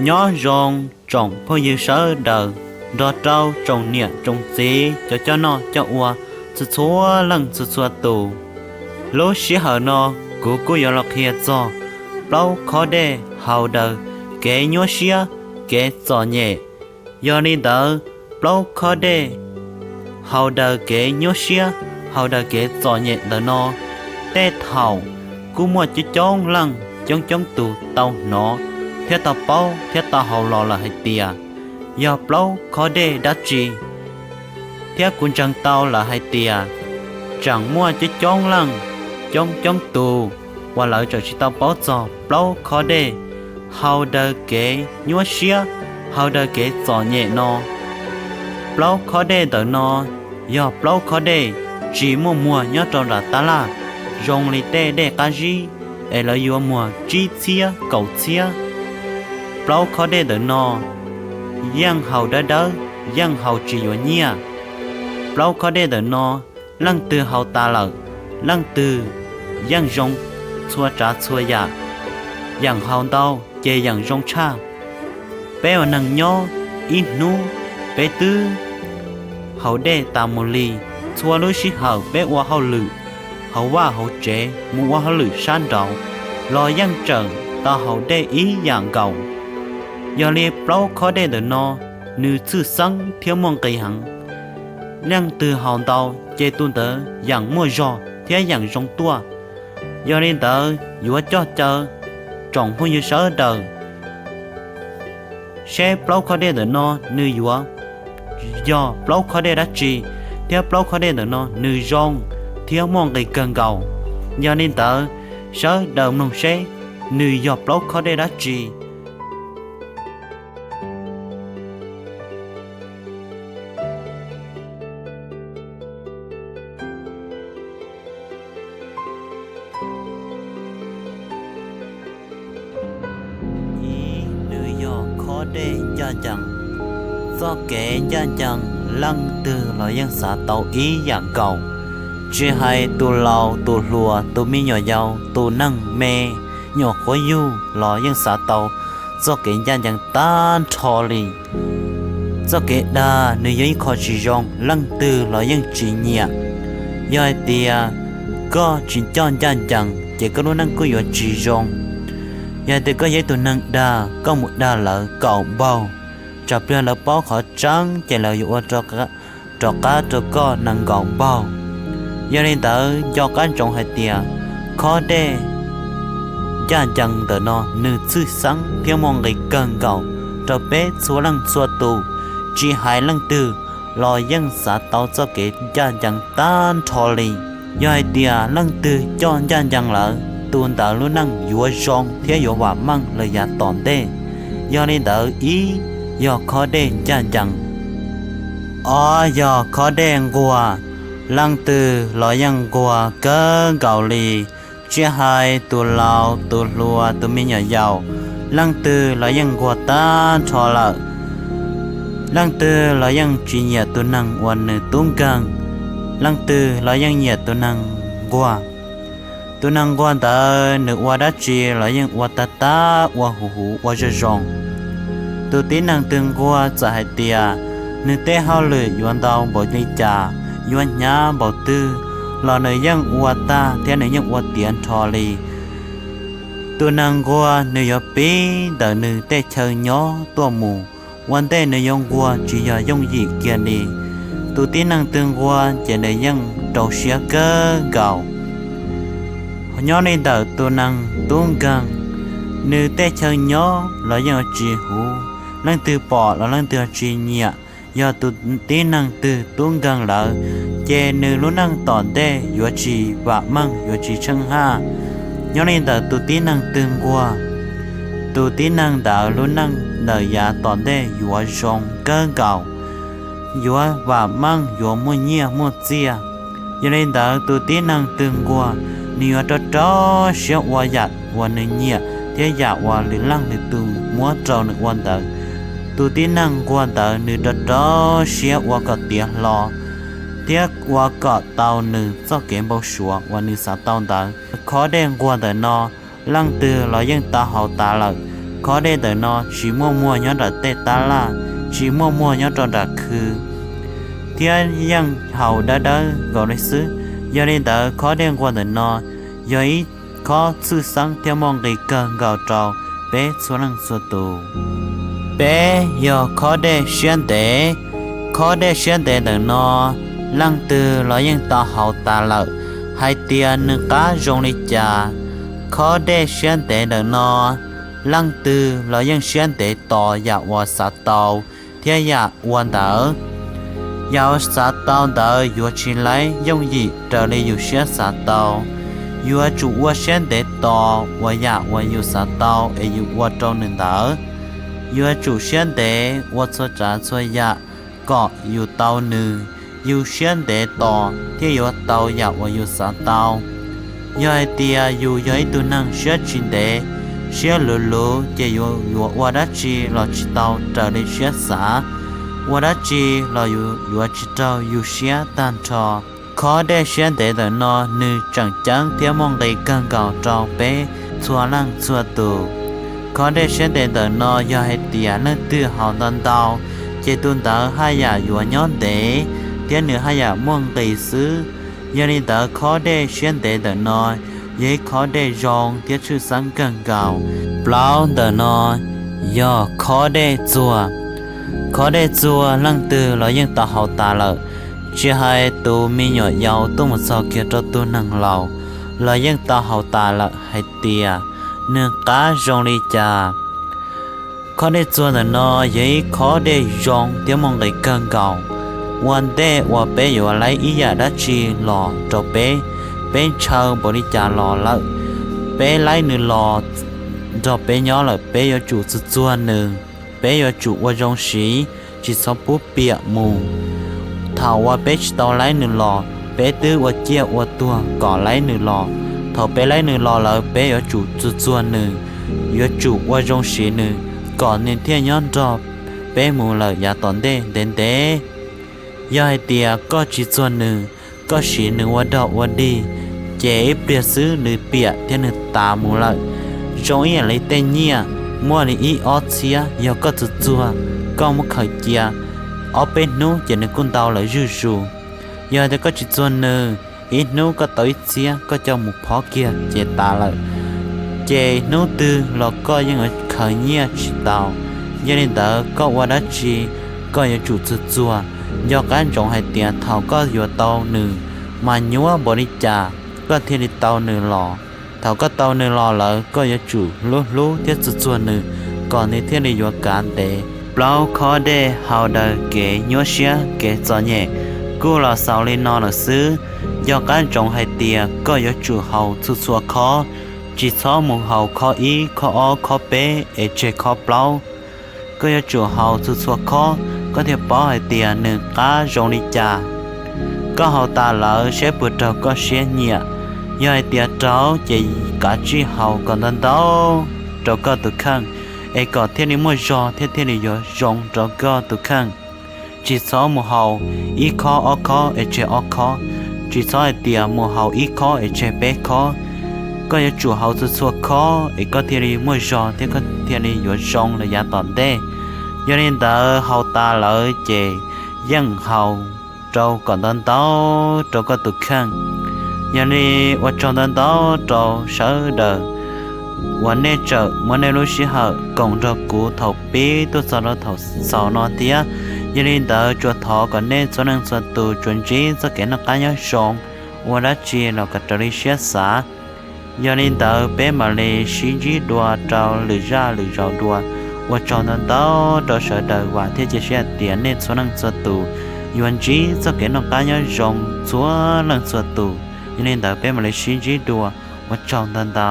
Nyob zoo tsoom phooj ywg sawv daws, nrog rau tsoom niam tsoom txiv cov coj noj coj ua txhua txhua leej txhua txhua tus. Lub sij hawm no kuv kuj yuav los qhia txog plaub khob dej haus daws kev nyuaj siab, kev txom nyem. Yog li ntawd, plaub khob dej haus daws kev nyuaj siab, haus daws kev txom nyem ntawm no, tej thaum kuj muaj coob coob leej coob coob tus tau hnov thiab tau paub thiab tau haus los lawm hais tias yog plaub khob dej dab tsi. Thiab kuv ntseeg tau lawm hais tias tseem muaj coob coob leej coob coob tus uas lawv tseem tsis tau paub txog plaub khob dej haus daws kev nyuaj siab, haus daws kev txom nyem no. Plaub khob dej ntawm no yog plaub khob dej tsis muaj muag nyob rau nram tab laj zoo li tej dej qab zib es lawv yuav muag tsib txhiab kaum txhiab. Plaub khob dej ntawm no yeej haus dawb dawb, yeej haus tsis yuav nyiaj. Plaub khob dej ntawm no leej twg haus tas lawm, leej twg yeej zoo txhua tsav txhua yam. Yeem haus ntau ces yeem zoo tshaj. Peb ua neeg nyob ib hnub, peb twb haus dej tas mus li. Txhua lub sij hawm peb ua hauj lwm hauv vaj hauv tsev, mus ua hauj lwm sab nraud los yeej tseem tau haus dej ib yam nkaus. Yog li plaub khob dej ntawm no nws tshwj xeeb thiab muaj nqis heev. Leej twg haus ntau ces tus ntawd yeem muaj zog thiab yeem zoo tuaj. Yog li ntawd yuav coj caw tsoom phooj ywg sawv daws seb plaub khob dej ntawm no nws yuav yog plaub khob dej dab tsi, thiab plaub khob dej ntawm no nws zoo thiab muaj nqis kawg nkaus. Yog li ntawd, sawv daws mloog seb nws yog plaub khob dej dab tsi. Ib, nws yog khob dej ncaj ncees. Txoj kev ncaj ncees leej twg los yeej xav tau ib yam nkaus, tsis hais tus laus tus hluas, tus me nyuam yaus, tus neeg me nyuam qhuav yug los yeej xav tau txoj kev ncaj ncees tag nrho li. Txoj kev dag nws yog ib qho tsis zoo, leej twg los yeej tsis nyiam. Yog hais tias koj tsis coj ncaj ncees ces koj lub neej kuj yuav tsis zoo. Yog hais tias koj yog ib tug neeg dag, koj mus dag lawv kaum npaug, tsam pliag lawv paub qhov tseeb ces lawv yuav ua rov qab rau koj nees nkaum npaug. Yog li ntawd nco qab ntsoov hais tias khob dej ncaj ncees ntawm no nws tshwj xeeb thiab muaj nqis kawg nkaus rau peb txhua leej txhua tus, tsis hais leej twg los yeej xav tau txoj kev ncaj ncees tag nrho li. Yog hais tias leej twg coj ncaj ncees lawm, tus ntawd lub neej yuav zoo thiab yuav vam meej lawm yav tom ntej. Yog li ntawd ib yog khob dej ncaj ncees. Ob yog khob dej nquag, leej twg los yeej nquag kawg nkaus li, tsis hais tus laus tus hluas tus me nyuam yaus, leej twg los yeej nquag tag nrho lawm. Leej twg los yeej tsis nyiam tus neeg uas nws tub nkeeg, leej twg los yeej nyiam tus neeg nquag. Tus neeg nquag ntawd nws ua dab tsi los yeej ua tag tag, ua huv huv, ua zoo zoo. Tus tib neeg twg nquag txawm hais tias nws tej hauj lwm yuav ntau npaum li cas, yuav hnyav npaum twg los nws yeej ua tag thiab nws yeej ua tiav nrho li. Tus neeg nquag nws yuav pib ntawm nws tej chaw nyob tuaj mus, ua ntej nws yuav nquag tsis yog yooj yim kiag li. Tus tib neeg twg nquag ces nws yeej rau siab kawg nkaus. Nyob li ntawm tus neeg tub nkeeg, nws tej chaw nyob los yeej tsis huv, leej twg pom los leej twg tsis nyiam. Yog tus tib neeg twg tub nkeeg lawm, ces nws lub neej tom ntej yuav tsis vam meej, yuav tsis tsheej haj. Nyob li ntawm tus tib neeg twg nquag, tus tib neeg ntawd lub neej ntawm yav tom ntej yuav zoo kawg nkaus, yuav vam meej, yuav muaj nyiaj muaj txiaj. Yog li ntawd tus tib neeg twg nquag, nws yuav rau rau siab ua yam uas nws nyiam thiab yam uas lwm leej lwm tus muab rau nws ua ntawd. Tus tib neeg nquag ntawd nws rau rau siab ua kom tiav hlo thiab ua kom tau nws txoj kev npau suav uas nws xav tau ntawd. Khob dej nquag ntawm no leej twg los yeej tau haus tas lawm, Khob dej ntawm no tsis muaj muag nyob nram tej tab laj, tsis muaj muag nyob rau nram khw, thiab yeej haus dawb dawb nkaus li xwb. Yog li ntawd khob dej nquag ntawm no yog ib khob txhwj xeeb thiab muaj nqis kawg nkaus rau peb txhua leej txhua tus. Peb yog khob dej siab ntev. Khob dej siab ntev ntawm no leej twg los yeej tau haus tas lawm, hais tias nws qab zoo li cas. Khob dej siab ntev ntawm no leej twg los yeej siab ntev tos yam uas xav tau thiab yam ua ntawd. Yam uas xav tau ntawd yuav tsis laib yooj yim raws li yus siab xav tau. Yuav tsum ua siab ntev tos ua yam uas yus xav tau es yus ua rau nws ntawd. Yuav tsum siab ntev ua txhua tsav txhua yam kom yus tau nws. Yus siab ntev tos thiaj yuav tau yam uas yus xav tau. Yog hais tias yus yog ib tug neeg siab tsis ntev, siab luv luv, ces yus yuav ua dab tsi los tsis tau raws li siab xav, ua dab tsi los yus yuav tsis raug yus siab tag nrho. Khob dej siab ntev ntawm no nws tseem ceeb thiab muaj nqis kawg nkaus rau peb txhua leej txhua tus. Khob dej siab ntev ntawm no yog hais tias leej twg haus ntau ntau, ces tus ntawd haj yam yuav nyob ntev thiab nws haj yam muaj nqis xwb. Yog li ntawd khob dej siab ntev ntawm no yog ib khob dej zoo thiab tshwj xeeb kawg nkaus. Plaub ntawm no yog khob dej txuag. Khob dej txuag leej twg los yeej tau haus tas lawm, tsis hais tus me nyuam yaus tuaj mus txog kiag rau tus neeg laus los yeej tau haus tas lawm hais tias nws qab zoo li cas. Khob dej txuag ntawm no yog ib khob dej zoo thiab muaj nqis kawg nkaus. Ua ntej uas peb yuav laib ib yam dab tsi los rau peb, peb ntshaw npaum li cas los lawm, peb laib nws los nrog peb nyob lawm peb yuav tsum txuag txuag nws, peb yuav tsum ua zoo siv, tsis txhob pub piam mus. Thaum uas peb tsis tau laib nws los, peb twb ua ciaj ua tuag kom laib nws los. Thaum peb laib nws los lawm peb yuav tsum txuag txuag nws, yuav tsum ua zoo siv nws kom nws thiaj nyob nrog peb mus lawm yav tom ntej ntev ntev. Yog hais tias koj tsis txuag nws, koj siv nws ua dog ua dig, ces ib pliag xwb nws piam thiab nws tas mus lawm. Zoo ib yam li tej nyiaj muaj li ib ob txhiab, yog koj txuag txuag, koj muab khaws cia ob peb hnub ces nws kuj ntau lawm zuj zus. Yog hais tias koj tsis txuag nws, ib hnub koj tau ib txhiab koj coj mus phob kiag ces tas lawm, ces hnub twg los koj yeej yuav khaws nyiaj tsis tau. Yog li ntawd koj ua dab tsi koj yuav tsum txuag txuag, nco qab ntsoov hais tias thaum koj yuav tau nws mas nyuaj npaum li cas koj thiaj li tau nws los. Thaum koj tau nws los lawm koj yuav tsum hlub hlub thiab txuag txuag nws kom nws thiaj li yuav kav ntev. Plaub khob dej haus daws kev nyuaj siab kev txom nyem kuj los xaus li no lawm xwb. Nco qab ntsoov hais tias koj yuav tsum haus txhua txhua khob, tsis txhob mus haus khob ib, khob ob, khob peb es tseg khob plaub. Koj yuav tsum haus txhua txhua khob koj thiaj paub hais tias nws qab zoo li cas. Koj haus tas lawm saib puas raug koj siab nyiam. Yog hais tias raug ces kav tsij haus kom ntau ntau rau koj tus kheej, es kom thiaj li muaj zog thiab thiaj li yuav zoo rau koj tus kheej. Tsis txhob mus haus ib khob ob khob es tseg ob khob, tsis txhob hais tias mus haus ib khob es tseg peb khob. Koj yuav tsum haus txhua txhua khob es koj thiaj li muaj zog thiab koj thiaj li yuav zoo lawm yav tom ntej. Yog li ntawd haus tas lawm ces yeej haus rau kom ntau ntau rau koj tus kheej. Yog li ua tsaug ntau ntau rau sawv daws uas nej tseem muab nej lub sij hawm koom nrog kuv thaum pib tuaj txog rau thaum xaus no thiab. Yog li ntawd tsuas thov kom nej txhua leej txhua tus tsuas ntsib txoj kev noj qab nyob zoo, ua dab tsi los kom raws li siab xav. Yog li ntawd peb mam li sib ntsib dua rau lwm zaj lwm zaus dua. Ua tsaug ntau ntau rau sawv daws, vam thiab cia siab hais tias nej txhua leej txhua tus yuav ntsib txoj kev noj qab nyob zoo txhua leej txhua tus. Yog li ntawd peb mam li sib ntsib dua. Ua tsaug ntau ntau.